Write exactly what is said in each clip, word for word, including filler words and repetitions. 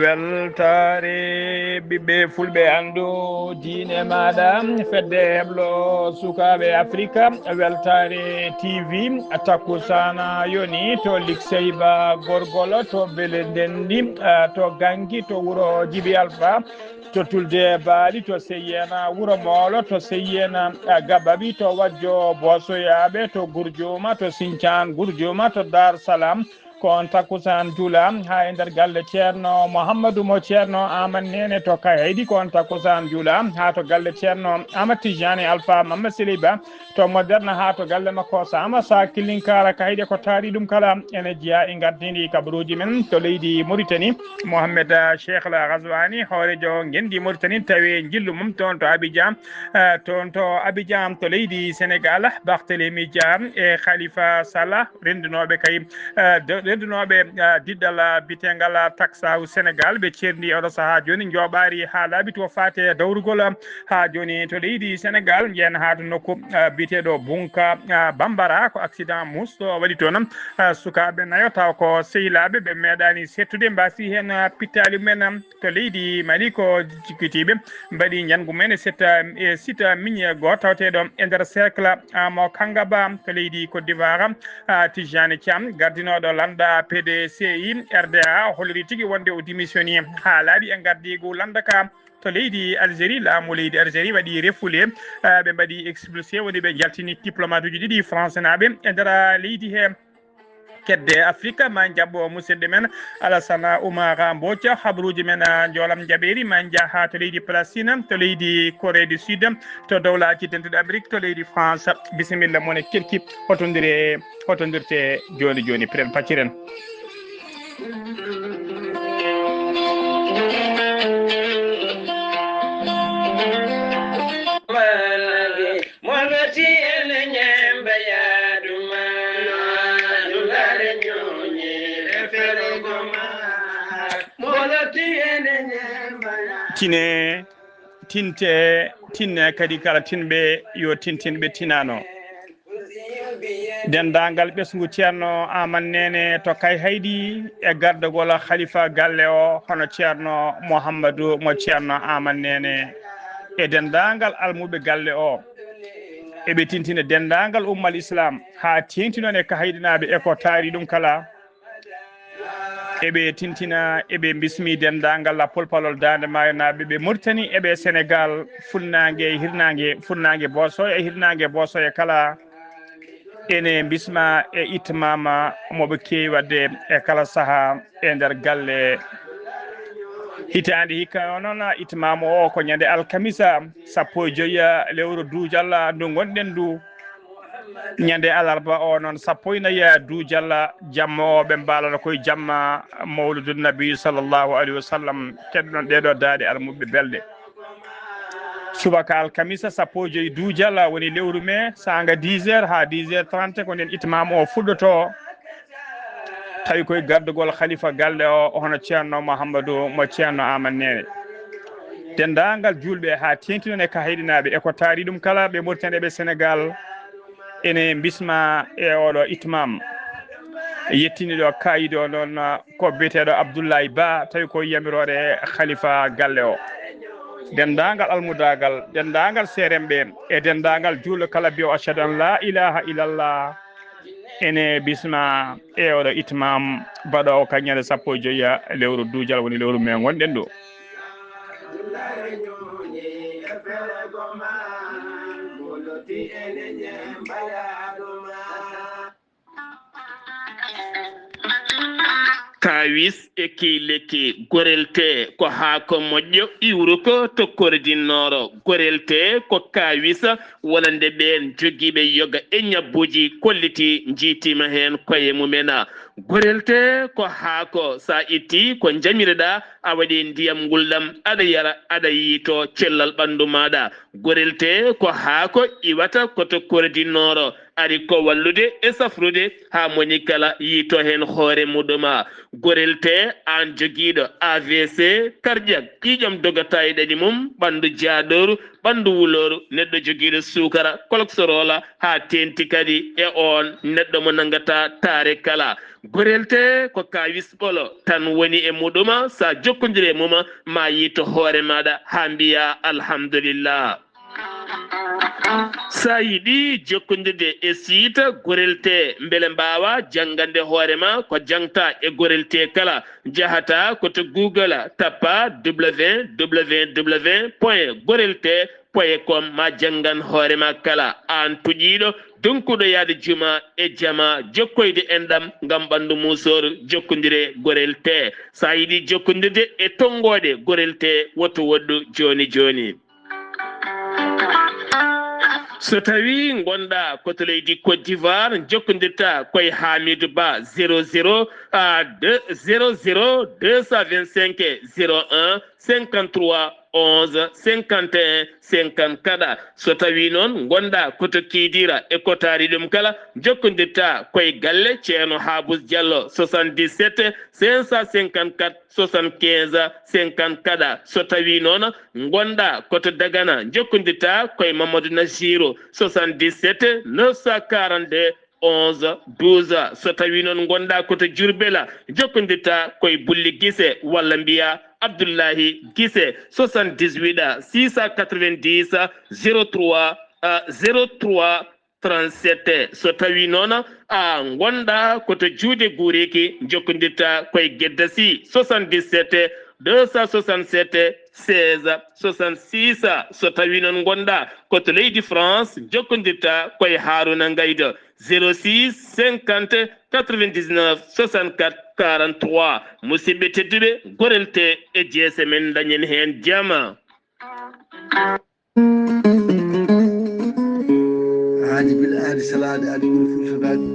Weltaare ɓiɓɓe fulɓe, anndu diine maaɗa, fedde heblo sukaaɓe Afrika. Weltaare T V, takkusaana yoni to Likseyba Gorgol, to Bele Ndenndi, ah, to Ganki, to wuro Jibi Alfa, to Tulde Baali, to Seyyeena Wuro Moolo, to Seyyeena, ah, Gaɓaɓi, to Wajjo Boosoyaaɓe, to Gurjuuma, to Sincaan Gurjuuma, to Daar Salaam, ko on takkusaan juula haa e nder galle Ceerno Muhammadu mo Ceerno Aman Neene to Kayhaydi, ko on takkusaan juula haa to galle Ceerno Amat Tijani Alfa Mamma Siliba to Moderna haa to galle makko Sama Sa Kilinkara Kayhaydi, ko taari ɗum kala ene jeyaa e ngardiindi kabaruuji men to leydi Mauritanie. Mohamed, ah, Cheikh Al Ghazwani, hooreejo ngenndi Mauritanie, tawi njillu mum toon to Abidjan, ah, toon to Abidjan to leydi Senegal, Barthélémy Dia e Khalifa Salah, renndunooɓe kay, eh, de-, renndunooɓe, eh, diɗɗal, eh, biyeteengal, eh, Taksaawu Senegal, ɓe ceerndi oɗo sahaa jooni, njooɓaari haa laaɓi to faate dawrugol, eh, haa jooni to leydi Senegal. Njehen haa to nokku, eh, biyeteeɗo Bunka, eh, Bambara, ko accident muusɗo waɗi toon, eh, sukaaɓe nayo, taw ko sehilaaɓe, ɓe meeɗaani seettude, mbaasi heen, eh, pittaali mumen, to leydi Mali, ko jikkitiiɓe mbaɗi njanngu men e sita, e sita miñe goo tawteeɗo e nder cercle, ah, mo Kangaba to leydi Côte d'Ivoire. Ah, Tijani Thiam, gardinooɗo lannda P D C I R D A, o holliri tigi wonde o démissionnii haa laaɓi e ngardiigu lannda ka to leydi Algérie. Laamu leydi Algérie waɗi refule, ah, ɓe mbaɗi expulsé, woni ɓe njaltini diplomatuuji ɗiɗi français naaɓe e nder leydi he. Kedde Afrika, ma njaɓɓo musidɗo men Alassane Oumar Mbodj. Habaruuji men, ah, njoolam njaɓeeri, ma njaha to leydi Palestine, to leydi Corée du Sud, to dowlaaji dentuɗi Amérique, to leydi France. Bisimilla, mone kirki, hotondire, hotondirte jooni jooni, piren pacciren. Moloti ene ñembe yaaduma, dulare ñoñi e ferogo ma. Moloti ene ñembe ya- Tine, tinte, tinne kadi kala tinɓe yo tintinɓe tinano. Denndaangal ɓesngu Ceerno Aman Neene to Kayhaydi e gardagol Khalifa galle o, hono Ceerno Muhammadu mo Ceerno Aman Neene e denndaangal almuɓe galle o. Eɓe tintina denndaangal ummal Islam, haa teeŋti noon e Kayhaydinaaɓe e ko taari ɗum kala. Eɓe tintina, eɓe mbismi denndaangal lappol palol Daande Maayo naaɓe, ɓe Mauritanie, eɓe Senegal, funnaange e hirnaange, funnaange Boosoya e hirnaange Boosoya kala. Ene mbisma e itmaama mo ɓe keewi waɗde e kala sahaa e nder galle. Hitaande hikka o noon, itmaama o ko ñande alkamisa, sappo e joyi lewru duujal ndu ngonɗen ndu. Ñande alarba o noon, sappo e nayi duujal jamma o, ɓe mbaalana koye jamma Mawludu Nabi sallallahu alayhi wa sallam, keɗoɗon ɗeɗo daaɗe almuɓɓe belɗe. Subaka alkamisa sappo e joyi duujal woni lewru mai, saanga dix heures haa dix heures trente, ko nden itmaam o fuɗɗoto. Tawi koye gardugol khalifa galle o, hono Ceerno Mouhamadou mo Ceerno Aman Neene. Denndaangal juulɓe haa teeŋti noon e Kayhaydinaaɓe e ko taari ɗum kala, ɓe Mauritanie, ɓe Senegal, ene mbisma e oɗo itmaam. Yettini ɗo kaayido noon ko biyeteeɗo Abdoulaye Ba, tawi ko yamiroore khalifa galle o. Denndaangal almudaagal, denndaangal seeremɓe e denndaangal juulɗo kala biyo ashhadu an la ilaha illallah, ene bisma e oɗo itmaam baɗoowo ka ñande sappo e joyi lewru duujal, woni lewru mai ngonɗen ɗo. Kaawis e kii lekki, gorel tee ko haako moƴƴo iwruko to Kordi Nooro. Gorel tee ko kaawis wonande ɓeen jogiiɓe yoga e ñabbuuji kollitii, njiitiima heen koye mumen. Gorel tee ko haako, so a ittii ko njamireɗaa, a waɗii ndiyam ngulɗam, aɗa yara, aɗa yiytoo cellal ɓanndu maaɗa. Gorel tee ko haako iwata ko to Kordi Nooro, ari ko wallude e safrude haa moni kala yiytoo heen hoore muɗum. Gorel tee aan jogiiɗo A V C, kardiak, ƴiiƴam dogata e ɗaɗi mum, ɓanndu jaaɗooru, ɓanndu wulooru, neɗɗo jogiiɗo suukara, koloksoroola, haa teeŋti kadi e oon neɗɗo mo nanngataa taare kala. Gorel tee ko kaawis ɓolo tan woni e muɗum, so a jokkondirii e mum, ma yiyto hoore maaɗa haa mbiyaa alhamdulillah. So a yiɗii jokkondirde e siita gorel tee, mbele mbaawaa janngande hoore ma ko jaŋtaa e gorel tee kala, njahataa ko to Google, tappaa www point gorel tee point com, ma janngan hoore ma kala, aan tuƴiiɗo, donkuɗo yahde juma e jama, jokkoyde enɗam ngam ɓanndu muusooru, jokkondiree gorel tee. So a yiɗii jokkondirde e tonngooɗe gorel tee, woto woɗɗu jooni jooni. So tawii ngonɗaa ko to leydi Côte d'Ivoire, jokkondirtaa koye Hamidou Ba, zéro zéro, ah, deux, zéro zéro deux cent vingt-cinq zéro un cinquante-trois onze cinquante et un cinquante-quatre. So tawii noon ngonɗaa ko to Kidira e kotaari ɗum kala, jokkondirtaa koye galle Ceerno Habous Diallo, soixante-dix-sept cinq cent cinquante-quatre soixante-quinze cinquante-quatre. So tawii noon ngonɗaa ko to Dagana, jokkondirtaa koye Mamadou Nassirou, soixante-dix-sept neuf cent quarante-deux onze douze. So tawii noon ngonɗaa ko to Diourbel, jokkondirtaa koye Bulli Gise walla mbiyaa Abdullahi Gise, soixante-dix-huit six cent quatre-vingt-dix zéro trois, euh, zéro trois trente-sept. So tawii noon a ngonɗaa ko to Juuɗe Guuriki, jokkondirtaa koye Gedda Sy, soixante-dix-sept deux cent soixante-sept seize soixante-six. So tawii noon ngonɗaa ko to leydi France, jokkondirtaa koye Haaruna Ngaydo, zéro six cinquante quatre-vingt-dix-neuf soixante-quatre quarante-trois. Musidɓe tedduɓe, gorel tee e jeese men, dañen heen jama. Aadi bil aadi, salaade aadi ɓuri firtude aadi.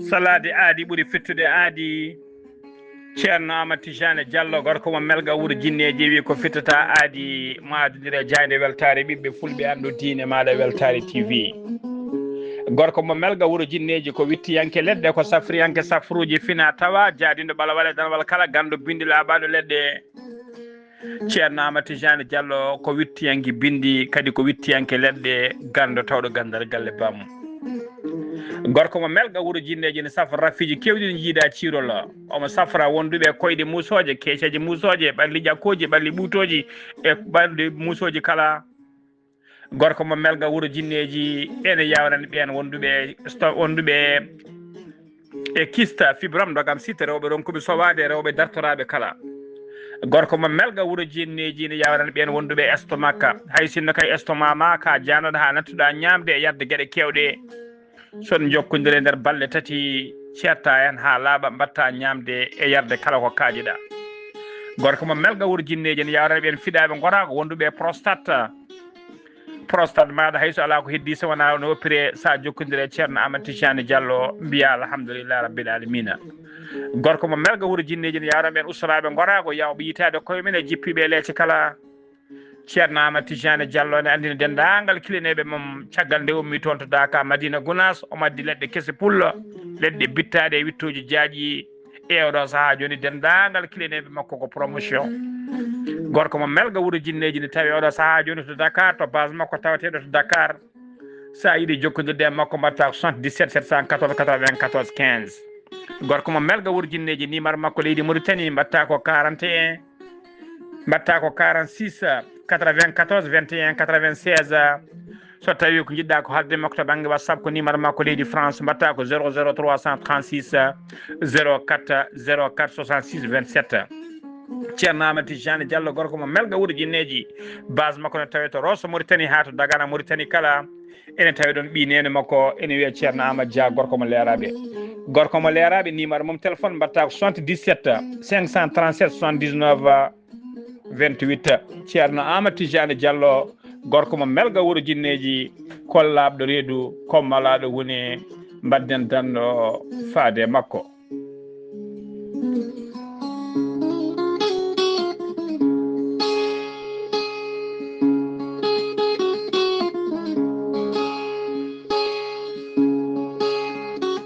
Salaade aadi ɓuri fittude aadi. Ceerno Aamadu Tijaani Jallo, gorko mo Melga, wuro jinneeji, wi ko fittata aadi mo adodiri e jaaynde weltaare ɓiɓɓe fulɓe, anndu diine maaɗa Weltaare T V. Gorko mo Melga, wuro jinneeji, ko wittiyanke leɗɗe, ko safriyanke safruuji fina tawa, jaadindo ɓalawal e danwal kala, ganndo binndi laaɓaaɗo leɗɗe. Ceerno Aamadu Tijaani Jallo ko wittiyanke binndi, kadi ko wittiyanke leɗɗe, ganndo tawɗo ganndal galle bammum. Gorko mo Melga, wuro jinneeji, ne safra rafiiji keewɗi ɗi jiidaa ciirol. Omo safra wonduɓe e koyɗe muusooje, keeceeje muusooje, ɓalli ƴakkooji, ɓalli ɓuutooji e ɓalli muusooji kala. Gorko mo Melga, wuro jinneeji, ene yaawrani ɓeen wonduɓe e sto-, wonduɓe e kista, fibrome, ndogam site, rewɓe ronkuɓe sowaade, rewɓe dartoraaɓe kala. Gorko mo Melga, wuro jinneeji, ne yaawrani ɓeen wonduɓe e estomac. Hay sinno kay estomac ma ka jaanoɗo haa nattuɗaa ñaamde e yarde geɗe keewɗe. So on njokkondire nder balɗe tati, ceertaa heen haa laaɓa, mbaɗtaa ñaamde e yarde kala ko kaajiɗaa. Gorko mo Melga, wuro jinneeji, ne yaawrani ɓeen fiɗaaɓe ngoraago, wonduɓe e prostate. Prostate maaɗa, hay so alaa ko heddii, so wonaa no woppiree, so a jokkondire e Ceerno Aamadu Tijaani Jallo, mbiyaa alhamdulillahi rabbil aalamiina. Gorko mo Melga, wuro jinneeji, ne yaawrani ɓeen ustoraaɓe ngoraago, yaawɓe yitaade koye mum e jippiiɓe e leece kala. Ceerno Aamadu Tijaani Jallo ne anndina denndaangal kilineeɓe mum caggal nde ummi toon to Daaka Madiina Gunaas, omo addi leɗɗe kese pullo, leɗɗe bittaaɗe e wittooji jaaƴi. E oɗo sahaa jooni, denndaangal kilineeɓe makko ko promotion. Gorko mo Melga, wuro jinneeji, ne tawi oɗo sahaa jooni to Dakar, to base makko tawateeɗo to Dakar. So a yiɗi jokkondirde e makko, mbaɗtaa ko soixante-dix-sept sept cent quatorze quatre-vingt-quatorze quinze. Gorko mo Melga, wuro jinneeji, numéro makko leydi Mauritanie, mbaɗtaa ko quarante et un, mbaɗtaa ko quarante-six quatre-vingt-quatorze vingt et un quatre-vingt-seize. So tawii ko njiɗɗaa ko haalde makko to bannge WhatsApp, ko numéro makko leydi France, mbaɗtaa ko zéro zéro trois cent trente-six zéro quatre zéro quatre soixante-six vingt-sept. Ceerno Amadou Tijani Diallo, gorko mo Melga Wuro Jinneeji. Base makko ne tawee to Rosso Mauritanie haa to Dagana Mauritanie kala. Ene tawee ɗoon ɓii neene makko, ene wiyee Ceerno Amadou Dia, gorko mo Leeraaɓe. Gorko mo Leeraaɓe, numéro mum téléphone mbaɗataa ko soixante-dix-sept cinq cent trente-sept soixante-dix-neuf vingt-huit. Ceerno Amadou Tijani Diallo, gorko mo Melga Wuro Jinneeji, kollaaɗo reedu, ko malaaɗo woni, mbaɗden danndo faade e makko.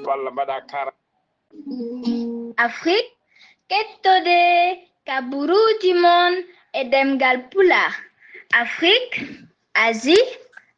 Walla mbaɗa kara. Afrique, kettoɗe kaburuuji mon e ɗemngal Pulaar. Afrique, Asie,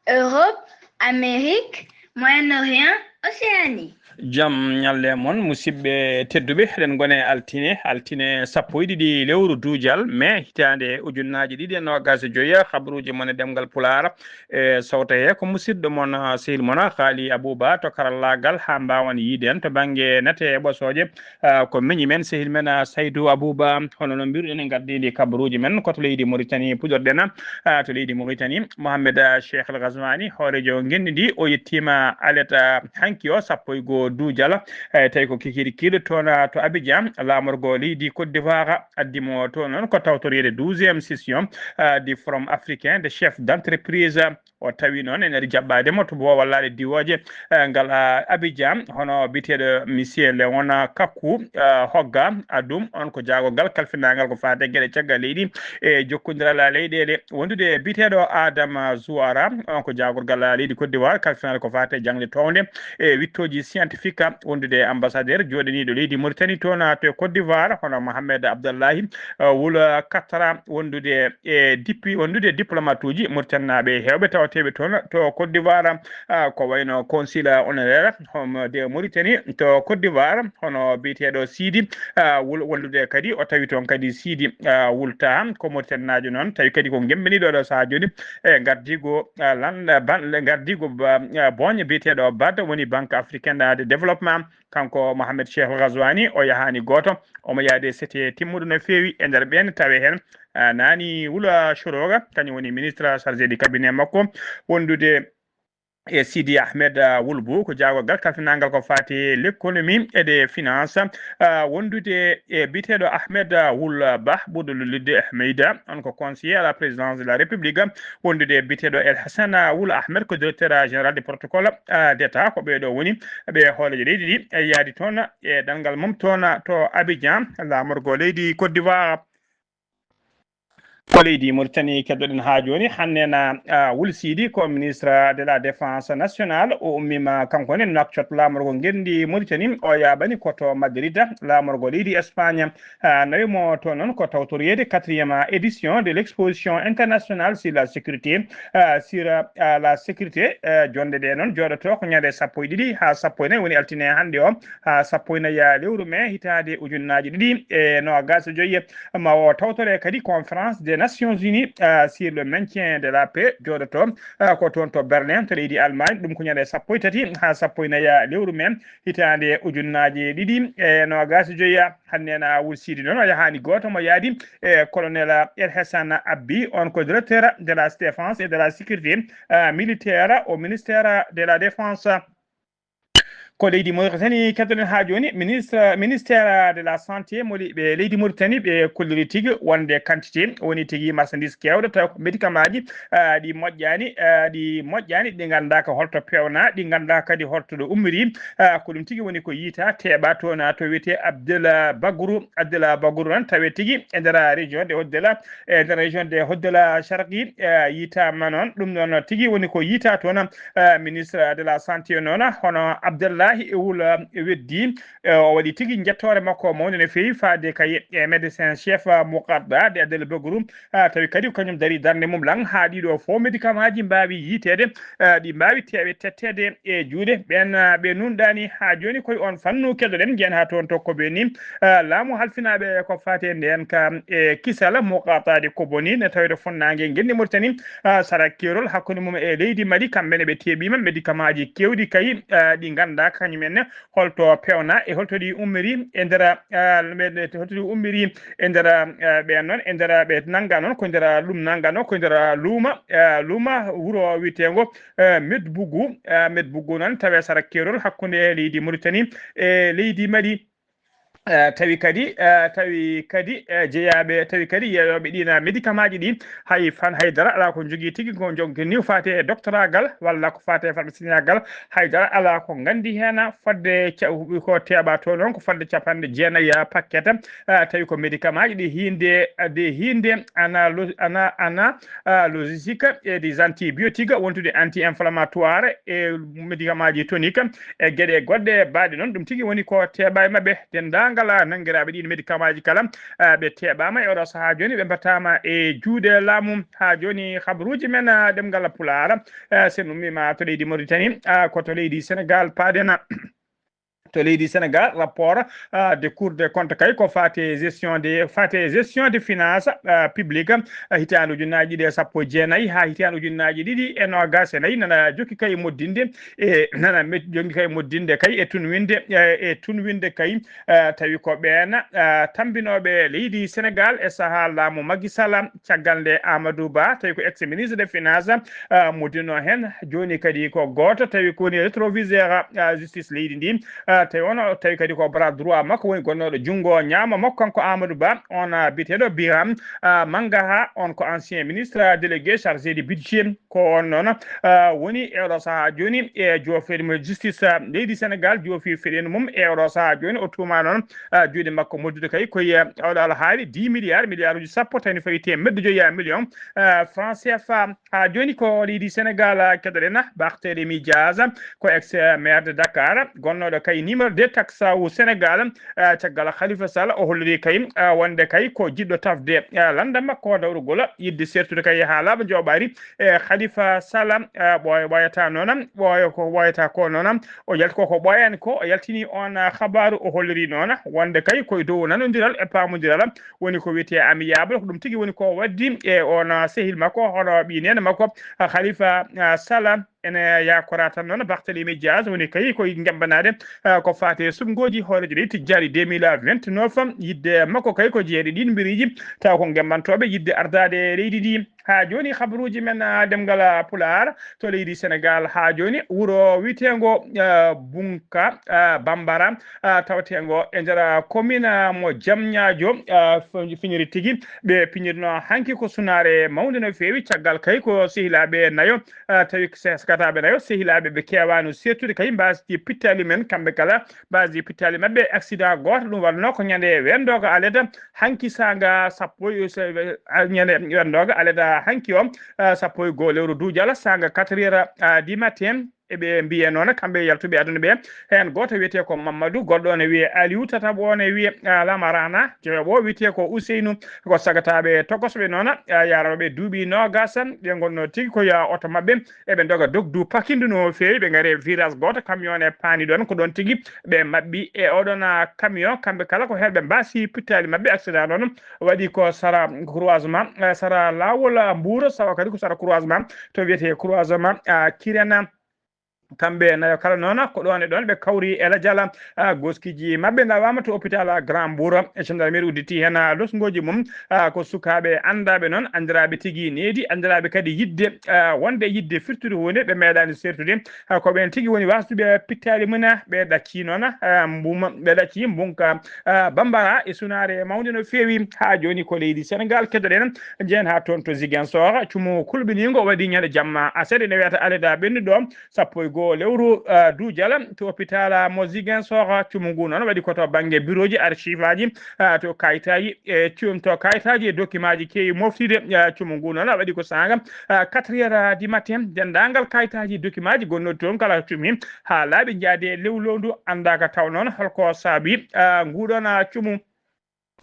Europe, Amérique, Moyen-Orient, Océanie. Jam ñalle mon, musidɓe tedduɓe. Eɗen ngone altine, altine sappo e ɗiɗi lewru duujal mai, hitaande ujunnaaji ɗiɗi e noogaas e joyi. Kaburuuji mon e ɗemngal Pulaar, e sawta he ko musidɗo mon, ah, sehil mon, ah, Haali Abuba to karallaagal, haa mbaawen yiide en to bannge nate e ɓosooje. Ah, ko miñi men, sehil men, ah, Saydu Abuba. Hono no mbiruɗen, en ngardiindi kabaruuji men ko to leydi Mauritanie puɗorɗen, ah, to leydi Mauritanie. Mohamed, ah, Cheikh El Ghazouani, hooreejo ngenndi ndi, o yettiima alet, ah, hanki o, sappo e goo duujal. Eh, tawi ko kikiiɗe kiiɗe toon, ah, to Abidjan, laamorgo leydi Côte d'Ivoire addi mo toon noon ko tawtoreede douzième session, ah, du Forum africain des chefs d'entreprise. O tawi noon ene waɗi jaɓɓaade mo to boowallaade diwooje, eh, ngal, ah, Abidjan, hono biyeteeɗo Monsieur Léon Kakou, ah, Hogga Adum, on ko jaagorgal kalfinaangal ko faati e geɗe caggal leydi e jokkondiral leyɗeele, wondude e biyeteeɗo Adama Zouara, on ko jaagorgal leydi Côte d'Ivoire kalfinaangal ko faati e jaŋde townde e wittooji scientifique, wondude e ambassadeur jooɗaniiɗo leydi Mauritanie toon to Côte d'Ivoire, hono Mohamed Abdallahi, eh, Wul Katara, wondude e dippi, wondude e diplomatuuji Mauritanie naaɓe heewɓe tawateeɓe toon to Côte d'Ivoire, ah, ko wayno consul honoraire, hono de Mauritanie to Côte d'Ivoire, hono biyeteeɗo Sidi, ah, Wul, wondude kadi, o tawi toon kadi Sidi, ah, Wul Taha, ko Mauritanie naajo noon, tawi kadi ko gemmbeniiɗo ɗo sahaa jooni e ngardiigo, ah, lan-, ban-, ngardiigo ba-, ah, booña biyeteeɗo bad, woni Banque Africaine de Développement. Kanko Mohamed Cheikh Ghazouani, o yahaani gooto, omo yaade sete timmuɗo no feewi. E nder ɓeen tawe heen, ah, Nani Wula Choroga, kañum woni ministre chargé du cabinet makko, wondude e Sidi Ahmed, ah, Wul Bou, ko jaagorgal kalfinaangal ko faati e l'économie et des finances, ah, wondude e biyeteeɗo Ahmed, ah, Wul Bah, ɓurɗo lullitde Ahmeyda, on ko conseiller à la présidence de la République, wondude e biyeteeɗo El Hassan, ah, Wul Ahmed, ko directeur, ah, général du protocole, ah, d'État. Ko ɓee ɗoo woni ɓe hooreejo leydi ndi, e yaadi toon e ɗanngal mum toon to Abidjan, laamorgo leydi Côte d'Ivoire. Ko leydi Mauritanie keddoɗen haa jooni. Hannde na, ah, Wul Sidi ko ministre de la Défense nationale. O ummiima kanko ne Nouakchott, laamorgo ngenndi Mauritanie. O yaaɓani ko to Madrid, laamorgo leydi Espagne, ah, nawi mo to noon ko tawtoreede quatrième édition de l'exposition internationale sur la sécurité, ah, sur, ah, la sécurité. Ah, jonde ɗe noon jooɗoto ko ñande sappo e ɗiɗi haa sappo e nayi, woni altine hannde o, haa sappo e nayi lewru mai hitaande ujunnaaji ɗiɗi e noogaas e joyi. Ma o tawtore kadi Conférence des Nations Unies, ah, sur le maintien de la paix, jooɗoto, ah, ko toon to Berlin, to leydi Allemagne. Ɗum ko ñande sappo e tati haa sappo e nayi lewru mai hitaande ujunnaaji ɗiɗi e noogaas e joyi. Hannde na Wul Sidi noon, o yahaani gooto, mo yaadi e colonel El Hassan Abbi, on ko directeur de la défense et de la sécurité, ah, militaire au ministère de la Défense. Ko leydi Mauritanie keddoɗen haa jooni. Ministre, ministère de la santé mo le-, ɓe leydi Mauritanie ɓe kolliri tigi wonde quantité woni tigi marchandise keewɗo, taw ko médicament ji, ah, ɗi moƴƴaani, ah, ɗi moƴƴaani, ɗi nganndaa ko holto peewna, ɗi nganndaa kadi holto ɗo ummiri. Ah, ko ɗum tigi woni ko yiita teeɓa toon to wiyetee Abdel Bagru. Abdel Bagru noon tawe tigi e nder région de Hoddela, e nder région de Hoddela Sharqi, eh, yiitaama noon. Ɗum noon tigi woni ko yiita toon. Eh, ministre de la santé noon, hono Abdallahi Wul, eh, Weddi, eh, o waɗi tigi njettoore makko mawnde no feewi faade kay e médecin chef, eh, Muqadda de Abdel Bagru, ah, tawi kadi ko kañum dari darnde mum lan haa ɗiɗo fof médicament ji mbaawi yiiteede, ah, ɗi mbaawi teewe tetteede e juuɗe ɓeen, ah, ɓe nunɗaani haa jooni. Koye on fannu keddoɗen, njiyan haa toon to Kobeni, ah, laamu halfinaaɓe ko faati e ndeen ka e kisal Muqataade Koboni, ne tawde funnaange ngenndi Mauritanie, ah, sara keerol hakkunde mum e leydi Mali, kamɓe ne ɓe teeɓiima médicament ji keewɗi kay, ah, ɗi nganndaa kañum en ne, holto pewna e holto ɗi ummiri e nder, ah, holto ɗi ummiri e nder, ah, ɓeen noon, e nder ɓe nannga noon, ko nder ɗum nannganoo, ko nder luuma, ah, luuma wuro wiyeteengo, ah, Medbugu, ah, Medbugu noon tawee sara keerol hakkunde leydi Mauritanie e leydi Mali. Eh, tawi kadi, eh, tawi kadi, eh, jeyaaɓe, tawi kadi yeeyooɓe ɗiin médicament ji ɗi, hay fan, hay dara alaa ko njogii tigi, ko njogii ni faati e doctoragal walla ko faati e pharmaciengal, hay dara alaa ko nganndi heen, fodde ca-, ko teeɓa to noon ko fodde capanɗe jeenayi paquet, eh, tawi ko médicament ji ɗi hiinde, de hiinde ana lo-, ana, ana, ah, logistique e des antibiotiques, wontude anti-inflammatoire e médicament ji tonique, e geɗe goɗɗe baaɗe noon. Ɗum tigi woni ko teeɓa e maɓɓe. Denndaangal nanngiraaɓe ɗiin médicament ji kala, ah, ɓe teeɓaama e oɗo sahaa jooni, ɓe mbaɗtaama e juuɗe laamu. Haa jooni, habaruuji men, ah, ɗemngal Pulaar, ah, so en ummiima to leydi Mauritanie, ah, ko to leydi Sénégal paaɗen. To leydi Sénégal, rapport, ah, de Cour des comptes kay ko faati e gestion de, faati e gestion de finance, ah, publique, ah, hitaande ujunnaaji ɗiɗi e sappo e jeenayi haa hitaande ujunnaaji ɗiɗi e noogaas e nayi, nana jokki kay moddinde e nana met-, jokki kay moddinde kay e tunwinde, e, e tunwinde kay, eh, tawi ko ɓeen, eh, tambinooɓe leydi Sénégal e sahaa laamu Macky Sall, caggal nde Amadou Ba, tawi ko ex-ministre de finance, eh, mo dinno heen, jooni kadi ko gooto, tawi ko woni rétroviseur, eh, justice leydi ndi, eh, tawi on, tawi kadi ko bras droit makko woni gonnooɗo junngo ñaamo makko, kanko Amadou Ba, on, eh, biyeteeɗo Birame, eh, Mangaha, on ko ancien ministre délégué chargé du budget, ko on noon, ah, woni e oɗo sahaa jooni e joofeede mo justice, ah, leydi Sénégal, joofi feɗeendu mum e oɗo sahaa jooni. O tuumaa noon, ah, juuɗe makko moddude kay ko e oɗo alhaali dix milliards, milliard uji sappo, tawi no fawi teemedde joyi million, ah, franc C F A. Haa jooni ko leydi Sénégal, ah, keɗoɗen Barthélémy Diaz, ko ex maire de Dakar, gonnooɗo kay numéro deux taxe wu Sénégal, ah, caggal Khalifa Sall, o holliri kay, ah, wonde kay ko jiɗɗo tafde, ah, lannda makko dawrugol, yiɗde sertude kay haa laaɓa njooɓaari, e Khalifa Sall, ah, ɓooya ɓooyata noon, ɓooya ko ɓooyata ko noon, o yalti ko ko ɓooyani ko, o yaltini on, ah, habaaru, o holliri noon wonde kay koye dow nanondiral e paamondiral woni ko wiyetee amiable, ko ɗum tigi woni ko waddi e on, ah, sehil makko, hono ɓii neene makko, ah, Khalifa, ah, Sall. Ene yakora tan noon Barthélémy Diaz woni kay koye ngemmbanaade, ah, ko faati e suɓngooji hooreejo leydi Tijjaani deux mille vingt-neuf, yiɗde makko kay ko jeeyde ɗiin mbiriiji, taw ko ngemmantooɓe yiɗde ardaade leydi ndi. Haa jooni habaruuji men, ah, ɗemngal, ah, Pulaar to leydi Sénégal. Haa jooni wuro wiyeteengo, ah, Bunka, ah, Bambara, ah, taweteengo e nder, ah, commune, ah, mo Jamñaajo, ah, f-, fiñiri tigi. Ɓe piñirno hanki ko sunaare mawnde no feewi, caggal kay ko sehilaaɓe nayo, ah, tawi ko se-, sakataaɓe nayo, sehilaaɓe ɓe keewaano seertude kay mbaasdi pittaali men, kamɓe kala mbaasdi pittaali maɓɓe accident gooto. Ɗum waɗno ko ñande wendooga aleda hanki saanga sappo e, se-, a-, ñande wendooga aleda hanki o, ah, sappo e goo lewru duujala saanga quatre heures, ah, du matin. Eɓe mbiye noon, kamɓe yaltuɓe aduna ɓe, heen gooto wiyetee ko Mamadou, goɗɗo ne wiyee Aliou, tataɓo ne wiyee, ah, Lamarana, joyoɓo wiyetee ko Ousseynou, ko sagataaɓe tokosɓe noon, ah, yaranooɓe duuɓi noogas, ɓe ngonnoo tigi ko yo oto maɓɓe, eɓe ndoga dogdu pakindu no feewi, ɓe ngari e virage gooto, camion ne paani ɗoon, ko ɗoon tigi ɓe maɓɓi e oɗon, ah, camion, kamɓe kala ko heen ɓe mbaasi pittaali maɓɓe, accident noon waɗi ko sara croisement, ah, sara laawol, ah, Mbuur, sawa kadi ko sara croisement, to wiyetee croisement, ah, Kirena. Kamɓe nayo kala noon, ko ɗoon e ɗoon ɓe kawri e lajal, ah, goskiiji maɓɓe nawaama to hôpital, ah, Grand Mbour. E gendarmerie udditi heen, ah, losngooji mum, ah, ko sukaaɓe anndaaɓe noon, anndiraaɓe tigi needi, anndiraaɓe kadi yiɗde, ah, wonde yiɗde firtude huunde, ɓe meeɗaani seertude. Ah, ko ɓeen tigi woni waasduɓe pittaali mum, ah, ɓe ɗaccii noon, ah, mbuma, ɓe ɗaccii mbunka, ah, Bambara e sunaare mawnde no feewi. Haa jooni ko leydi Senegaal keɗoɗen, njehen haa toon to Ziguinchor, cumu kulɓiniingo waɗi ñande jamma aset ene wiyata aleda ɓennuɗo, sappo e goo lewru, ah, duujal to hôpital, ah, mo Ziguinchor. Cumu ngu noon waɗi ko to bannge birooji, archive aji, ah, to kayitaaji e cum-, to kayitaaji e dokimaaji keewi moftiide. Ah, cumu ngu noon waɗi ko saanga, ah, quatre heures du matin. Denndaangal kayitaaji e dokimaaji gonnooɗi toon kala cumi haa laaɓi njaadi e lewloondu, anndaaka taw noon holko saabi, ah, nguuɗoon, ah, cumu.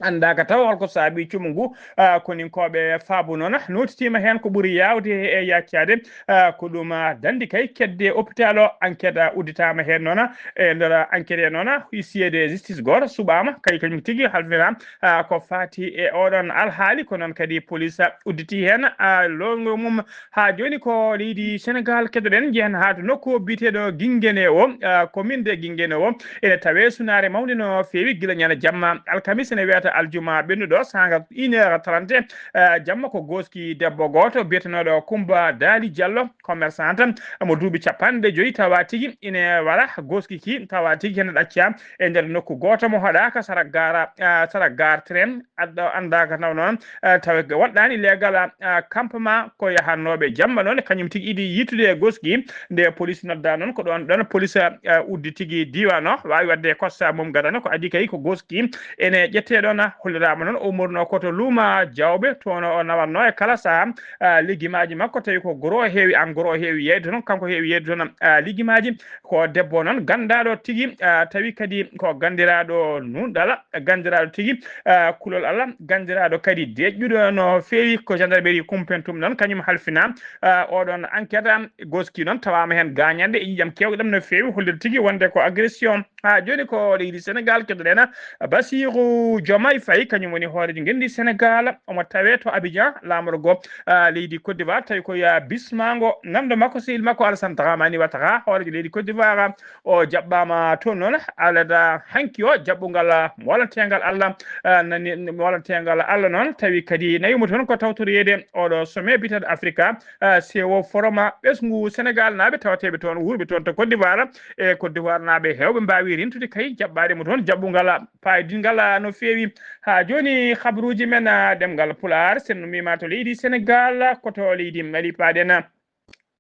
Anndaaka taw holko saabii cumu ngu, ah, koninkooɓe faabu noon, nootitiima heen ko ɓuri yaawde e yaccaade, ah, ko ɗum, ah, danndi kay kedde hôpital o. Enquête, ah, udditaama heen noon, e nder enquête he noon, huissier de justice gooto suɓaama, kay kañum tigi halfina, ah, ko faati e oɗon alhaali, ko noon kadi police, ah, udditi heen, ah, loongo mum. Haa jooni ko leydi Senegaal keɗoɗen, njehen haa to nokku biyeteeɗo Gingene o, ah, commune de Gingene o, ene tawee sunaare mawnde no feewi gila ñande jamma alkamis ene wiyata aljuma ɓennuɗo saanga une heure trente, ah, jamma ko gooski debbo gooto biyetenooɗo Kumba Daali Jallo, commerçante mo duuɓi capanɗe joyi tawa tigi ene wara gooski ki tawa tigi ene ɗacca e nder nokku gooto mo haɗaaka sara gaara, ah, sara gar train adda anndaaka taw noon, eh, tawa waɗɗaani leegal, ah, ah, campement ko yahannooɓe jamma noon, kañum tigi idi yiytude e gooski. Nde police nodda noon, ko ɗoon, ɗoon police, ah, uddi tigi diiwaan o, waawi waɗde kosta mum gadano, ko adii kay ko gooski ene ƴettee ɗoon, ah, holliraama noon o umorno ko to luuma Jawbe, toon o nawatno e kala sahaa, ah, legimaaji makko, tawi ko goro heewi, en gros heewi yeeyde toon, kanko heewi yeeyde toon, ah, legimaaji. Ko debbo noon ganndaaɗo tigi, ah, tawi kadi ko ganndiraaɗo nuunɗal, ganndiraaɗo tigi, ah, kulol Allah, ganndiraaɗo kadi deƴƴuɗo no feewi, ko gendarmerie Kumpentum noon, kañum halfina, ah, oɗon enquête. Gooski noon tawaama heen gaañanɗe e ƴiiƴam keewɗam no feewi, hollirde tigi wonde ko agression. Haa jooni ko leydi Senegaal keɗoɗen, Bassirou Diomaye Faye, kañum woni hooreejo ngenndi Senegaal, omo tawee to Abidjan, laamorgo, ah, leydi Côte d'Ivoire, tawi ko ya bismaango nanndo makko, sehil makko Alassane Dramane Ouattara, hooreejo leydi Côte d'Ivoire. O jaɓɓaama toon noon, alada hanki o jaɓɓungal, ah, moolanteengal Allah, ah, nani, moolanteengal Allah noon, tawi kadi nawii mo toon ko tawtoreede oɗo sommet biyeteeɗo Afrika, ah, C O forum, ɓesngu Senegaal naaɓe tawateeɓe toon, wuurɓe toon to Côte d'Ivoire. E Côte d'Ivoire naaɓe heewɓe mbaawi rentude kay jaɓɓaade mo toon jaɓɓungal paaydinngal, ah, no feewi. Haa jooni, habruuji men, ah, ɗemngal Pulaar, sen no mbiima to leydi Senegaal, ko to leydi Mali paaɗen.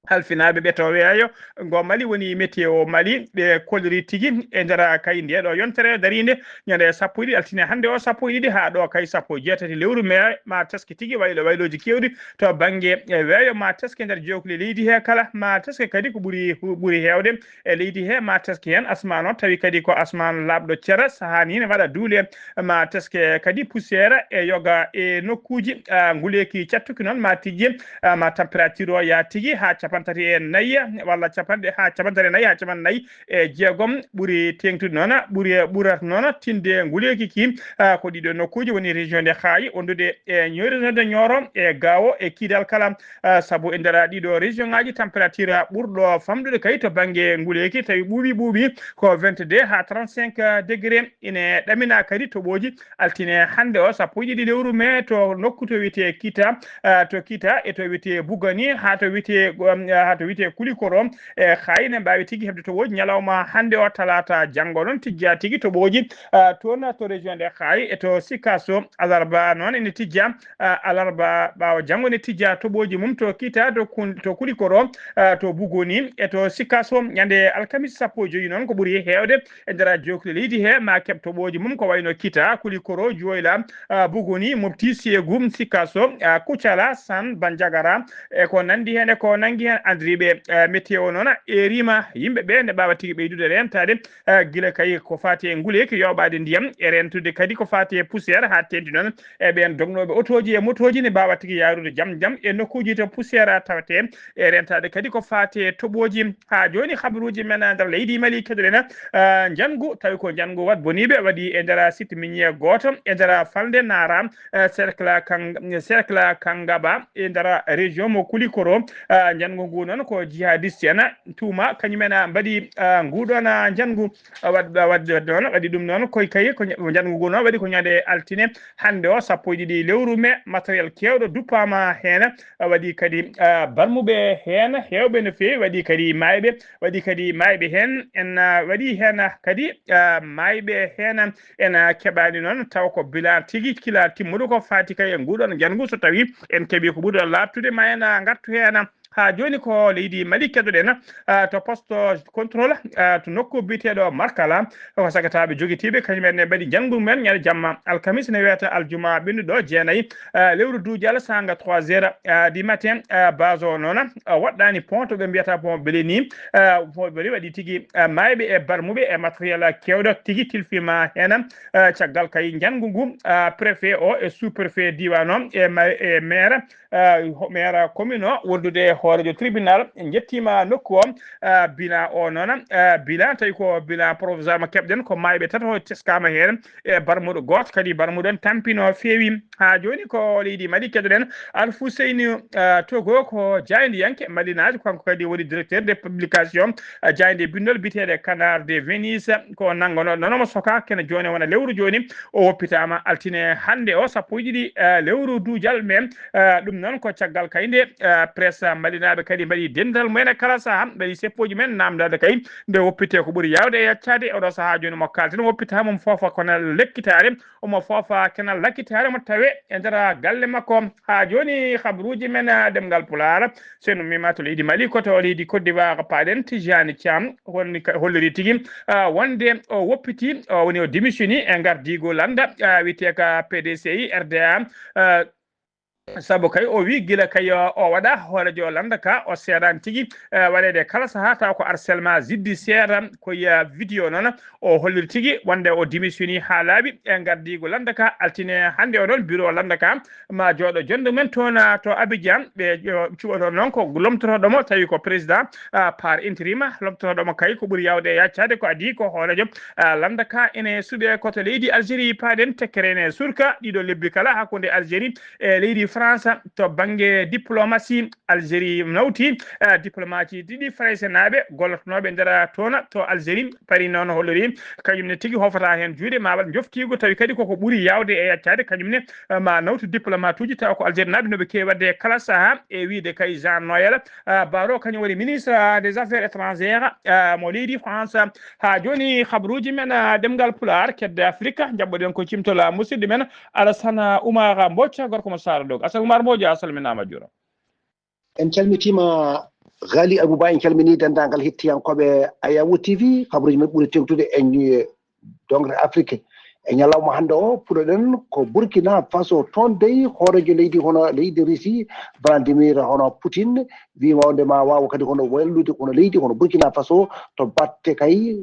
Halfinaaɓe ɓe to weeyo ngo Mali woni Météo Mali, ɓe koliri tigi e nder kay nde ɗo yontere dariinde ñande sappo e ɗiɗi altine hannde o, sappo e ɗiɗi haa ɗo kay sappo e jeetati lewru mai, ma teske tigi waylo waylooji keewɗi to bannge e weeyo, ma teske nder jookli leydi he kala, ma teske kadi ko ɓuri, ɓuri heewde e leydi he, ma teske heen asmaan o tawi kadi ko asmaan laaɓɗo cere, sahaa ni ne waɗa duule, ma teske kadi poussière e yoga e nokkuuji, ah, nguleeki cattuki noon ma tijji, ah, ma température o yaa tigi haa capanɗe tati e nayi walla capanɗe, haa capanɗe tati e nayi, haa capanɗe nayi e jeegom ɓuri teeŋtude noon, ɓuri, ɓurata noon tinde nguleeki ki, ah, ko ɗiɗo nokkuuji woni région de Xaayi, wondude e région de Nioro e Gaawo e Kidal kala, ah, sabu e nder ɗiɗo région ŋaaji température ɓurɗo famɗude kay to bannge nguleeki tawi ɓuuɓi ɓuuɓi ko vingt-deux haa trente-cinq degré. Ine ɗamina kadi toɓooji altine hannde o sappo e ɗiɗi lewru mai to nokku to wiyetee Kita, ah, to Kita e to wiyetee Bugani haa to wiyetee, um, haa to wiyetee Kulikoro. E Xaayi ne mbaawi tigi heɓde toɓooji ñalawma hannde o talaata, janngo noon tijja tigi toɓooji, ah, toon to région de Xaayi e to Sikaso, alarba noon ene tijja, ah, alarba ɓaawo janngo ne tijja toɓooji mum to Kita, to Kun-, to Kulikoro, ah, to Bugoni e to Sikaso. Ñande alkamis sappo e joyi noon ko ɓuri heewde e nder jookli leydi he ma keɓ toɓooji mum ko wayno Kita, Kulikoro, Juwoyla, ah, Bugoni, Mopti, Seegu, Sikaso, ah, Kucala, San, Banjagara, e ko nanndi heen e ko nanngi heen. Anndiriiɓe, eh, météo noon, eeriima yimɓe ɓe ne mbaawa tigi ɓeydude reentaade, eh, gila kay ko faati e nguleeki, yooɓaade ndiyam, e reentude kadi ko faati e poussière, haa teeŋti noon e ɓeen dognooɓe otooji e motooji ne mbaawa tigi yahrude jam jam e nokkuuji to poussière tawetee, e reentaade kadi ko faati e toɓooji. Haa jooni, habaruuji men nder leydi Mali keɗoɗen, eh, njanngu, tawi ko njanngu waɗ boniiɓe waɗi e nder site minier gooto e nder falnde Nara, eh, cercle Kang-, cercle Kangaba e nder région mo Kulikoro. Eh, njanngu ngu noon ko jihadiste en tuuma, kañum en mbaɗi, eh, nguɗon, eh, njanngu, eh, waɗ-, waɗ-, waɗ-, noon, waɗi ɗum noon koye kayi ko nya-, njanngu ngu noon waɗi ko ñande altine hannde o, sappo e ɗiɗi lewru mai, matériel keewɗo duppaama heen, eh, waɗi kadi, eh, barmuɓe heen heewɓe no feewi, waɗi kadi maayɓe, waɗi kadi maayɓe heen, en, eh, waɗi heen kadi, eh, maayɓe heen, en, eh, keɓaani noon taw ko bilan tigi kila timmuɗo ko faati kay e nguɗon njanngu, so tawi en keɓi ko ɓuri laaɓtude ma en, eh, ngartu heen. Haa jooni ko leydi Mali keɗoɗen, ah, to poste contrôle, ah, to nokku biyeteeɗo Markala. Ko sagataaɓe jogitiiɓe, kañum en ne mbaɗi njanngu men ñande jamma alkamis ne wiyata aljuma ɓennuɗo jeenayi, ah, lewru duujal sanga trois heures, ah, du matin, ah, base o noon, ah, waɗɗaani pont ɓe mbiyata pont Beleni, ah, pont Beleni waɗi tigi, ah, maayɓe e barmuɓe e matériel keewɗo tigi tilfima heen, ah, caggal kay njanngu ngu, ah, préfet o e sous-préfet diiwaan o e ma-, e maire, ah, ho-, maire commune o wondude hooreejo tribunal njettiima nokku o, ah, bilan o noon, ah, bilan tawi ko bilan provisoire mo keɓɗen ko maayɓe tato teskaama heen e barmuɗo gooto kadi barmuɗo tampino feewi. Haa jooni ko leydi Mali keɗoɗen Alfuseyni, ah, Togo ko jaayndiyanke malinaajo kanko kadi woni directeur de publication, ah, jaaynde binndol biyeteeɗe Canard de Venise ko nanngono noon omo soka kene jooni wona lewru jooni o woppitaama altine hannde o sappo e ɗiɗi, eh, lewru duujal men, eh, ɗum noon ko caggal kay nde, eh, presse malinaaɓe kadi mbaɗi dental mumen e kala saha mbaɗi seppooji men namdade kay nde woppite ko ɓuri yawde e yaccaade e oɗo saha jooni mo kalten woppita mum foofa kono lekkitaare omo foofa kenal lakkitaare mo tawe e nder galle makko. Haa jooni habruuji men, eh, ɗemngal Pulaar, so en ummiima to leydi Mali, ko to leydi Côte d'Ivoire, paaɗen Tijani Thiam, holni ka, holliri tigi, ah, wonde o woppiti, o woni o démissioni e ngardiigu lannda, ah, wiyetee ka P D C I R D A, ah, sabu kay o wi gila kay, ah, o waɗa hooreejo lannda ka, o seedaani tigi, ah, waɗeede kala sahaa taw ko harcèlement judiciaire, ko ya vidéo noon, o holliri tigi wonde o démissioni haa laaɓi e ngardiigu lannda ka altine hannde o ɗon bureau lannda ka ma jooɗo jonde men toon, ah, to Abidjan. Ɓe, yo, cuɓoto noon ko lomtotooɗo mo, tawi ko président, ah, par intérim, lomtotooɗo mo kay ko ɓuri yawde e yaccaade ko adii ko hooreejo, ah, lannda ka ene suɓe ko to leydi Algérie paaɗen tekkere ene surka ɗiɗo lebbi kala hakkunde Algérie e leydi France to bannge diplomatie. Algérie nawti, ah, diplomatie ɗiɗi Faraysenaaɓe gollotonooɓe nder toon to Algérie. Paris noon hollori kañum ne tigi hofata heen juuɗe ma waɗ njoftiigu tawi kadi koko ɓuri yawde e yaccaade kañum ne, eh, ma nawtu diplomate uji tawa ko Algérie naaɓe no ɓe keewi waɗde e kala saha e wiide kay Jean Noël, eh, Barrot kañum woni ministre, eh, des affaires étrangères, eh, mo leydi France. Haa jooni habruuji men, eh, ɗemngal Pulaar kedde Afrique jaɓɓoɗen ko cimtol, eh, musidɗo men Alassane Oumar Mbodj gorko mo Saara Dogo. Alassane Oumar Mbodj a salminaama juura. En calmitiima Ghali Abouba, en calminii denndaangal hettiyankooɓe Ayawu T V. Kabaruuji men ɓuri teeŋtude e ñi-, dongre Afrique. E ñalawma hannde o, puɗoɗen ko Burkina Faso. Toon dey, hooreejo leydi hono leydi Russie, Vladimir hono Poutine, wiima wonde ma waawa kadi hono wallude hono leydi hono Burkina Faso to batte kay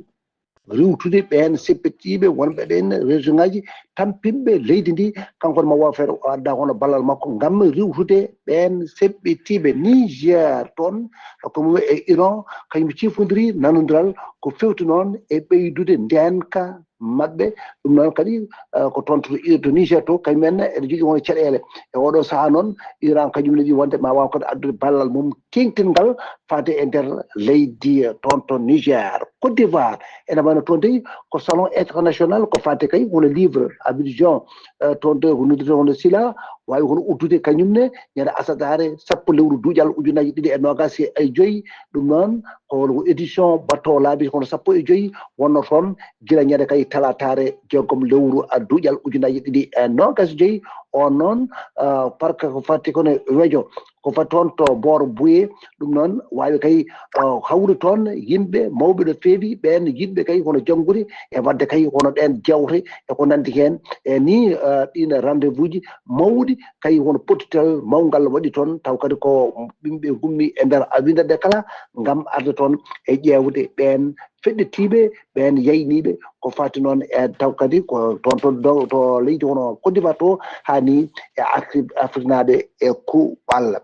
riiwtude ɓeen seppitiiɓe wonɓe ɗeen région ŋaaji tampinɓe leydi ndi. Kanko ne ma waaw feere o adda hono ballal makko ngam riiwtude ɓeen seppitiiɓe. Niger toon, hakkunde mum e Iran, kañum cifondiri nanondiral ko fewti noon e ɓeydude ndeenka maɓɓe. Ɗum noon kadi, eh, ko toon to, to Niger to, kañum en eɗe jogii won caɗeele. E oɗo sahaa noon, Iran kañum ne wiyi wonde ma waaw kadi addude ballal mum teeŋtingal faade e nder leydi, eh, toon to Niger. Côte d'Ivoire, ene wayno toon dey ko salon international ko faade kay hono livre Abidjan, eh, toon to ko noddirte hono sila, waawi hono uddude kañum ne ñande asadaare sappo lewru duuƴal ujunnaji ɗiɗi e noogas e joyi. Ɗum noon ko édition baɗtoowo laabi hono sappo e joyi wonno toon gila ñande kay talataare jeegom lewru, a, duuƴal ujunnaji ɗiɗi e noogas e joyi. On noon, ah, parka ko fatti kono wejo, ko fatti toon to Boor Buye. Ɗum noon waawi kay, ah, hawrude toon yimɓe mawɓe no feewi, ɓeen yiɗɓe kay hono janngude e waɗde kay hono ɗeen jewte e ko nanndi heen. E nii, ah, ɗiin rendez-vous ji mawɗi kay hono pottital mawngal waɗi toon, taw kadi ko yimɓe ngummi e nder a winnderde kala ngam arde toon e ƴeewde ɓeen feɗɗitiiɓe, ɓeen yayniiɓe, ko faati noon e taw kadi ko toon to, to, to leydi hono Côte d'Ivoire to, haa ni e Afri-, Afriknaaɓe e kuuɓal.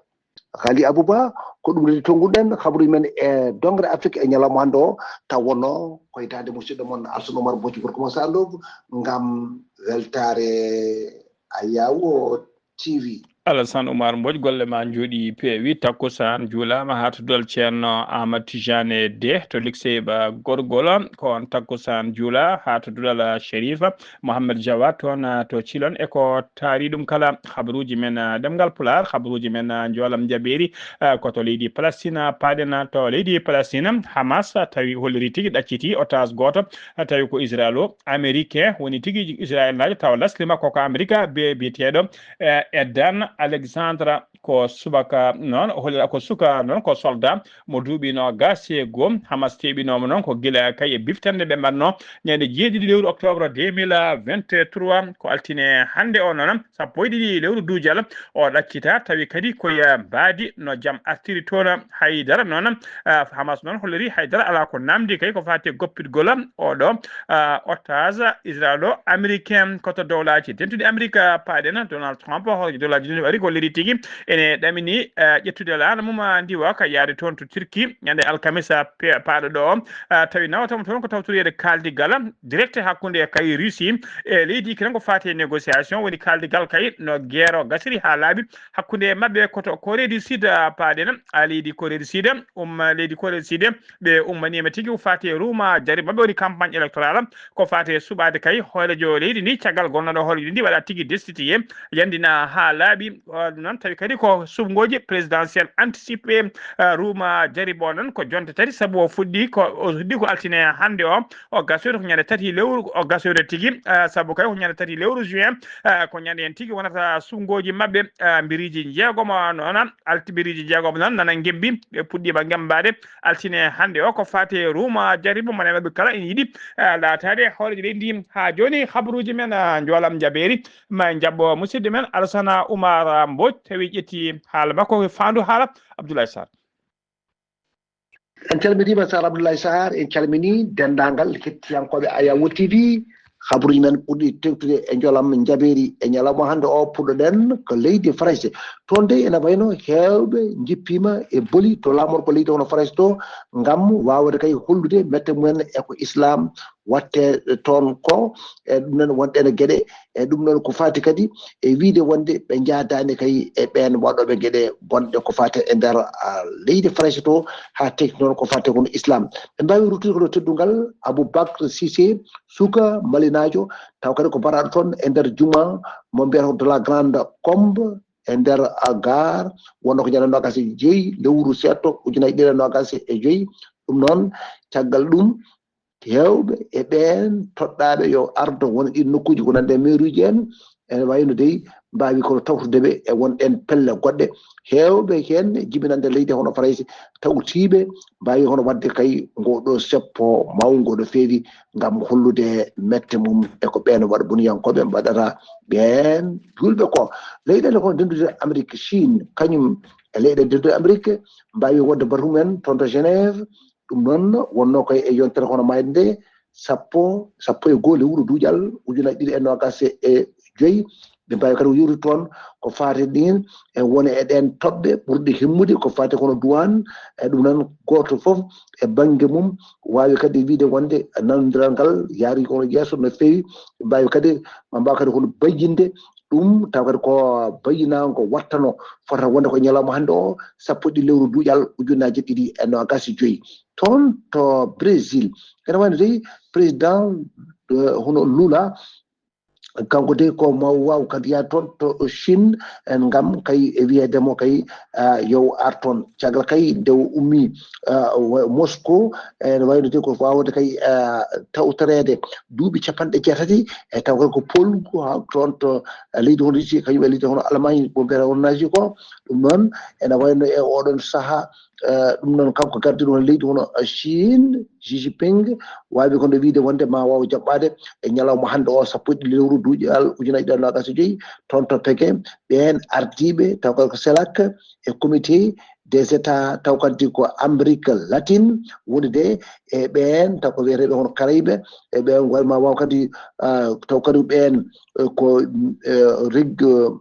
Ghali Abouba, ko ɗum redi tonnguɗen habru men e dongre Afrique e ñalawma hannde o, taw wonno ko hitaande musidɗo mon Alsan Oumar Bocci gorko mo Sandou ngam weltaare Ayawo T V. Alassane Oumar Mbodj, golle ma njooɗi peewi. Takkusaan juulaama haa to duɗal Ceerno Aamadu Tijaane Deh to Likseyba Gorgol. Ko oon takkusaan juula haa to duɗal Sherifa Mohammed Jawa toon, ah, to Cilon. E ko taari ɗum kala, habaruuji men, ah, ɗemngal Pulaar, habaruuji men, ah, njoolam njaɓeeri, ah, ko to leydi Palestine, ah, paaɗen, ah, to leydi Palestine. Hamas, ah, tawi holliri tigi ɗacciti otaas gooto, ah, tawi ko Israel o. Américain woni tigi Israel naajo, tawa lasli makko ko Amerika be biyeteeɗo, eh, Edan Alexandra ko subaka noon, o holira ko suka noon, ko soldat mo duuɓi noogas e goo. Hamas teɓinooma noon ko gila kay e biftannde ɓe mbaɗnoo ñande jeeɗiɗi lewru octobre deux mille vingt-trois, ko altine hannde o noon, sappo e ɗiɗi lewru duujal o ɗaccita, tawi kadi ko e mbaadi no jam artiri toon. Haydara noon, ah, Hamas noon holliri haydara alaa ko namdi kay ko faati e goppitgol oɗo, ah, otage israélo-américain. Ko to dowlaaji dentuɗi Amérique paaɗen, Donald Trump, hooreejo dowlaaji ɗin ari golliri tigi ene ɗamini, ah, ƴettude laana mum, ah, ndiwa ka yaade toon to Turquie ñande alkamisa pe-, paaɗo ɗo. Ah, tawi nawata mo toon ko tawtoreede kaaldigal direct hakkunde kay Russie e leydi Ukraine ko faati e négociation, woni kaaldigal kay no guerre o gasiri haa laaɓi hakkunde maɓɓe. Ko to Corée du Sud, ah, paaɗen, ah, leydi Corée du Sud, um, leydi Corée du Sud, ɓe ummaniima tigi ko faati e ruuma jari maɓɓe woni campagne électorale, ko faati e suɓaade kay hooreejo leydi ndi, caggal gonnooɗo hooreejo ndi waɗa tigi destitué, yandina haa laaɓi. Ah, ɗum noon tawi kadi ko suɓngooji présidentielle anticipée, ah, ruuma jari bo noon ko jonte tati, sabu o fuɗɗi ko, o fuɗɗi ko altine hannde o, o gasoyto ko ñande tati lewru, o gasoyto tigi, ah, sabu kay ko ñande tati lewru juin, ah, ko ñande heen tigi wonata suɓngooji maɓɓe, ah, mbiriiji njeegom noon, alti mbiriiji njeegom noon nana ngembi, ɓe puɗɗiima ngembaade altine hannde o, ko faati e ruuma jari bo mone maɓɓe kala ina yiɗi, ah, laataade hooreejo leydi ndi. Haa jooni habaruuji men, ah, njoolam njabeeri, ma en njaɓɓo musidɗo men Alasana Oumar Mbodj, tawi ƴetti haala makko ko faandu haala Abdoulaye Sarr. En calminiima Sarr Abdoulaye Sarr, en calminii denndaangal hettiyankooɓe Ayawo T V. Habaruuji men ɓurɗi tewtude e njoolam njabeeri e ñalawma hannde o, puɗɗoɗen ko leydi Farayse. Toon dey ene wayno heewɓe njippiima e boli to laamorgo leydi hono Farayse to, ngam waawde kay hollude mette mumen e ko Islam watte toon ko, e ɗum noon wonɗen e geɗe, e ɗum noon ko faati kadi e wiide wonde ɓe njaadaani kay e ɓeen waɗooɓe geɗe bonɗe ko faati e nder, ah, leydi Farayse to, haa teeŋti noon ko faati kono Islam. Ɓe mbaawi ruttude kono teddungal Aboubacry Cissé, suka malinaajo, taw kadi ko baraaɗo toon e nder juma mo mbiyata de la Grande Combe e nder, ah, Gare, wonno ko ñande noogas e joyi lewru seeɗto ujunaaji ɗiɗi e noogas e joyi. Ɗum noon, caggal ɗum, heewɓe e ɓeen toɗɗaaɓe yo ardo wona ɗiin nokkuuji ko nande e meeruuji en, ene wayno dey mbaawi kono tawtude ɓe e won ɗeen pelle goɗɗe. Heewɓe heen jibinande leydi hono Farayse, tawtiiɓe mbaawi hono waɗde kay ngoo ɗoo seppo mawngo no feewi ngam hollude mette mum e ko ɓeen waɗa boniyankooɓe mbaɗata ɓeen juulɓe ko. Leyɗeele ko dendude Amérique, Chine, kañum e leyɗeele dendude Amérique mbaawi waɗde batu mumen toon to Genève. Ɗum noon wonnoo koye e yontere hono mayde nde sappo, sappo e goo lewru duujal ujunaaji ɗiɗi e noogas e joyi. Ɓe mbaawi kadi ko yewtude toon ko faati ɗiin e wone e ɗeen toɓɓe ɓurɗe himmude ko faati kono duwaan. E ɗum noon gooto fof e bannge mum waawi kadi wiide wonde nanondiral ngal yaari kono yeeso no feewi. Ɓe mbaawi kadi, ɓe mbaawa kadi kono bayyinde ɗum, taw kadi ko bayyinaango wattano fota wonde ko ñalawma hannde o, sappo e ɗiɗi lewru duujal ujunaaji ɗiɗi e noogas e joyi. Toon to Brésil, ene wayno dey président, eh, hono Lula, kanko dey ko ma waaw kadi yaade toon to Chine, en ngam kay e wiyeede mo kay, ah, yo ar toon. Caggal kay nde o ummi, ah, wa-, Moscou, ene wayno dey ko waawde kay, ah, tawtoreede duuɓi capanɗe jeetati, e taw kay ko polgu haa toon to, ah, leydi hono Russie, kañum e leydi hono Allemagne, ko mbiyata hono Nazi ko. Ɗum noon ene wayno e oɗon sahaa, eh, ɗum noon kanko gardiiɗo hono leydi hono Chine, Xi Jinping, waawi kono wiide wonde ma waaw jaɓɓaade e ñalawma hannde o, sappo e ɗiɗi lewru duujal ujunaaji ɗiɗi e noogas e joyi, toon to Pékin, ɓeen ardiiɓe, taw kadi ko CELAC e Comité des États, taw kadi ko Amérique latine woni de, e ɓeen taw ko wiyeteeɓe hono Caraïbes, e ɓeen waɗi ma waaw kadi, ah, taw kadi ɓeen, eh, ko, eh, reg-,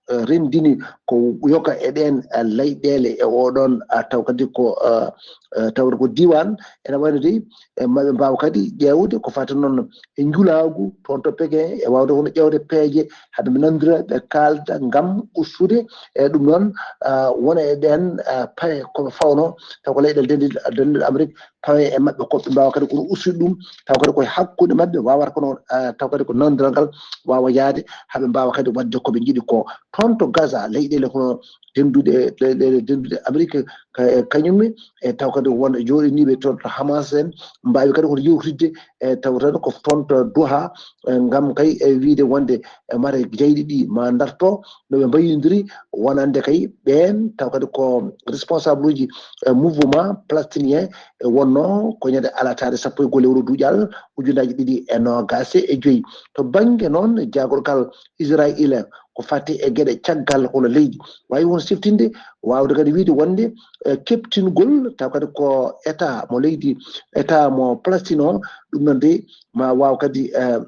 eh, renndini ko yoga e ɗeen, eh, leyɗeele e oɗon, ah, taw kadi ko, eh, eh, tawde ko diiwaan, ene wayno dey, eh, maɓe mbaawa kadi ƴeewde ko faati noon e njulaagu toon to Pékin, e waawde hono ƴeewde peeje haɓe nanondira, ɓe kaalda ngam ustude e ɗum noon, ah, wona e ɗeen, ah, paye ko ɓe fawnoo, taw ko leyɗeele denndi-, denndinɗe Amérique, pawe e maɓɓe ko ɓe mbaawa kadi kono ustude ɗum, taw kadi koye hakkunde maɓɓe waawata kono, ah, taw kadi ko nanondiral ngal waawa yahde haa ɓe mbaawa kadi waɗde ko ɓe njiɗi ko. Toon to Gaza, leyɗeele hono dennduɗe, leyɗeele dennduɗe Amerik, ka-, e kañum e taw kadi won jooɗiniiɓe toon to Hamas en, mbaawi kadi hoto yewtidde, e taw tan ko toon to Doha, e ngam kay e wiyde wonde e mare jayɗi ɗi ma ndarto no ɓe mbayindiri, wonande kay ɓeen taw kadi ko responsable uji, e mouvement palestinien, e wonno ko ñande alataare sappo e goo lewru duuƴal ujunnaaji ɗiɗi e noogaas e joyi. To bannge noon jaagorgal Israel ko fati e geɗe caggal hono leydi, waawi won siftinde, waawde kadi wiyde wonde, e, keptingol taw kadi ko état mo leydi, état mo Palestine o, ɗum noon de ma waaw kadi, e,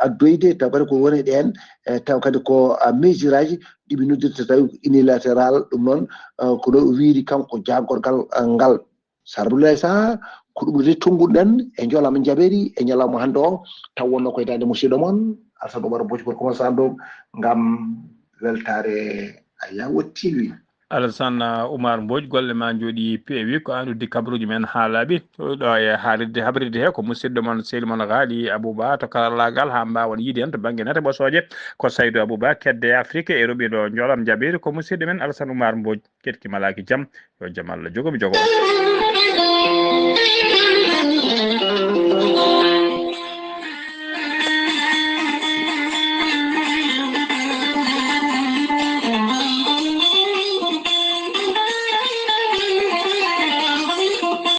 addoyde taw kadi ko woni ɗeen, e, taw kadi ko, a, mesure aji ɗi ɓe noddirta tawi unilatéral, ɗum noon, e, ko ɗo o wiiri kanko jaagorgal, e, ngal. Sara Abdoulaye Sarr, ko ɗum reti tonnguɗen e njolama jaɓeeri e ñalawma hannde o, taw wonno koye daande musidɗo mon Alsan Oumar Boji Gorko mon Sando ngam weltaare Ayawo T V. Alassane Oumar Mbodj, golle ma njooɗi peewi, ko an uddi kabaruuji men haa laaɓi. Ɗo e haalirde habrirde he ko musidɗo mon sehil mon Ghali Abouba to karallaagal haa mbaawan yiide en to bannge nate ɓosooje. Ko Saydou Abouba kedde Afrique e roɓindo njolam jaɓeeri ko musidɗo men Alassane Oumar Mbodj. Keɗki malaaki jam, yo jam Allah jogo mi jogo.